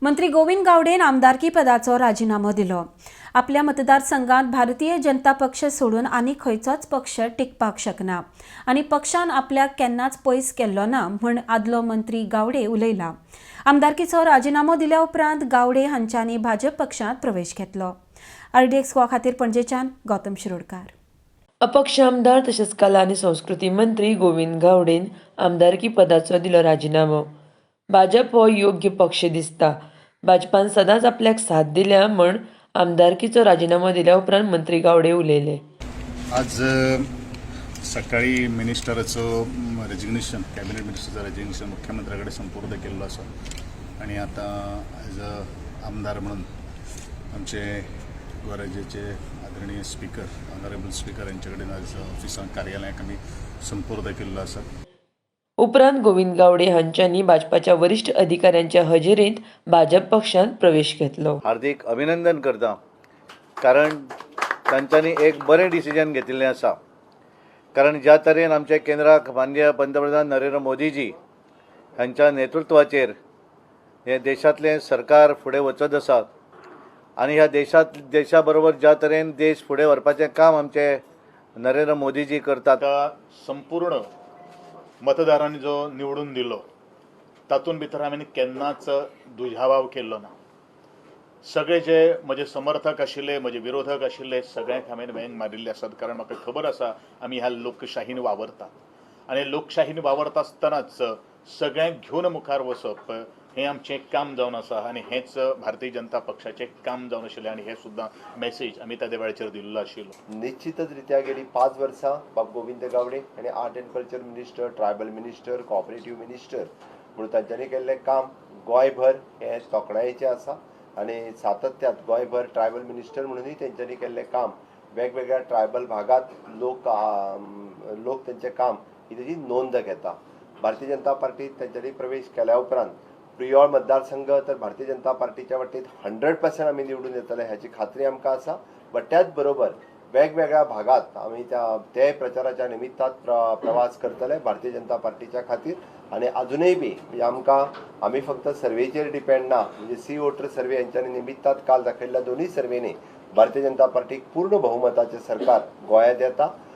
मंत्री गोविंद गावडेन आमदारकी पदाचो राजिनामो दिलो. आपल्या मतदारसंघात भारतीय जनता पक्ष सोडून आनी खंयचोच पक्ष टिकपाक शकना आनी पक्षान आपल्याक केन्नाच पयस केल्लो ना म्हूण आदलो मंत्री गावडे उलयला. आमदारकीचो राजिनामो दिल्या उपरांत गावडे हांच्यांनी भाजप पक्षांत प्रवेश घेतलो. आरडीएक्स गोवा खातीर पणजेच्यान गौतम शिरोडकार. अपक्ष आमदार तशेंच कला आनी संस्कृती मंत्री गोविंद गावडेन आमदारकी पदाचो दिलो राजिनामो. भाजप हो योग्य पक्ष दिसता, भाजपान सदांच आपल्याक साथ दिल्या म्हण आमदारकीचो राजिनामो दिल्या उपरांत मंत्री गावडे उलयले. आज सकाळी मिनिस्टराचो रेजिग्नेशन, कॅबिनेट मिनिस्टरचो रेजिग्नेशन मुख्यमंत्र्या कडेन संपूर्ण केल्लो आसा आनी आतां एज अ आमदार म्हणून आमचे गोवा राज्याचे आदरणीय स्पीकर, ऑनरेबल स्पीकर यांचे कडेन आज ऑफिसांत, कार्यालयाक आमी संपूर्ण केल्लो आसा. उपरांत गोविंद गावडे हांच्यांनी भाजपाच्या वरिश्ठ अधिकाऱ्यांच्या हजेरींत भाजप पक्षांत प्रवेश घेतलो. हार्दिक अभिनंदन करता, कारण तांच्यांनी एक बरें डिसिजन घेतिल्लें आसा. कारण ज्या तरेन आमच्या केंद्राक माननीय पंतप्रधान नरेंद्र मोदीजी हांच्या नेतृत्वाचेर हें देशांतलें सरकार फुडें वचत आसा आनी ह्या देशांत, देशा बरोबर ज्या तरेन देश फुडें व्हरपाचें काम आमचे नरेंद्र मोदीजी करतात. ताका संपूर्ण मतदारांनी जो निवडून दिलो, तातूंत भितर हांवें केन्नाच दुजाभाव केल्लो ना. सगळे जे म्हजे समर्थक आशिल्ले, म्हजे विरोधक आशिल्ले, सगळ्यांक हांवें वेंग मारिल्ले आसात, कारण म्हाका खबर आसा आमी ह्या लोकशाहीन वावरतात आनी लोकशाहीन वावरता आसतनाच सगळ्यांक घेवन मुखार वचप हें आमचें काम जावन आसा आनी हेंच भारतीय जनता पक्षाचें काम जावन आशिल्लें आनी हें सुद्दां मॅसेज आमी त्या वेळाचेर दिल्लो आशिल्लो. निश्चितच रित्या गेली 5 वर्सां बाब गोविंद गावडे आनी art and culture minister, tribal minister, cooperative minister म्हणून तांच्यांनी केल्लें काम गोंयभर हें तोखणायेचें आसा आनी सातत्यात गोंयभर ट्रायबल मिनिस्टर म्हणूनय तेंच्यांनी केल्लें काम, वेगवेगळ्या ट्रायबल भागात लोक लोक तेंचें काम ही तेजी नोंद घेता. भारतीय जनता पार्टीत तेंच्यांनी प्रवेश केल्या उपरांत प्रियोळ मतदारसंघ तर भारतीय जनता पार्टीच्या वटेन 100% आमी निवडून येतले ह्याची खात्री आमकां आसा. बट त्याच बरोबर वेगवेगळ्या भागात आमी त्या ते प्रचाराच्या निमित्तात प्रवास करतले भारतीय जनता पार्टीच्या खातीर. आनी अजुनूय बी म्हणजे आमकां, आमी फक्त सर्वेचेर डिपेंड ना. म्हणजे सी वोटर सर्वे हेंच्या निमित्तात काल दाखयल्ल्या दोनूय सर्वेनी भारतीय जनता पार्टीक पूर्ण बहुमताचें सरकार गोंयांत येता.